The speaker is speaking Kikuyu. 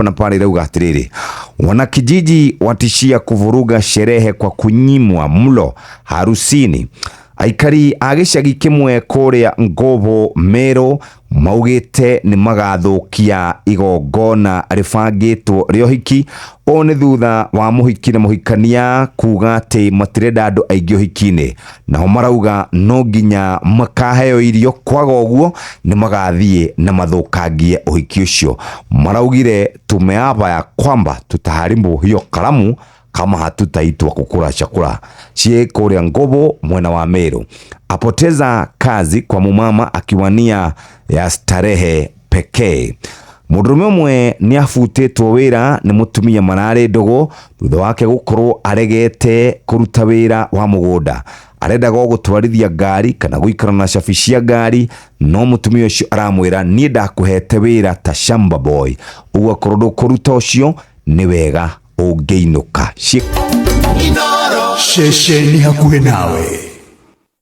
Na pale irauga atiriri, wanakijiji watishia kuvuruga sherehe kwa kunyimwa mlo harusini. Aikari a gĩcagi kĩmwe kũrĩa Ngobo Meru maugĩte nĩ magathũkia igongona rĩbangĩtwo rĩa ũhiki. Ũũ nĩ thutha wa mũhiki na mũhikania kuga atĩ matirenda andũ aingĩ ũhiki-inĩ. Nao marauga no nginya makaheo irio, kwaga ũguo nĩ magathiĩ na mathũkangie ũhiki ũcio. Maraugire, tumeapa ya kwamba tutaharibu hiyo karamu kama hatutaitwa kukula chakula. Ciĩ kũrĩa Ngobo mwena wa Meru. Apoteza kazi kwa mumama akiwania ya starehe pekee. Mũndũrũme ũmwe nĩ abutĩtwo wĩra nĩ mũtumia mararĩ ndũgũ thutha wake gũkorwo aregete kũruta wĩra wa mũgũnda. Arendaga o gũtwarithia ngari kana gũikara na cabi cia ngari, no mũtumia ũcio aramwĩra, niĩ ndakũhete wĩra ta shamba boy, ũguo akorwo ndũkũruta ũcio nĩ wega ũngĩinũka. Ceceni hakuhĩ nawe.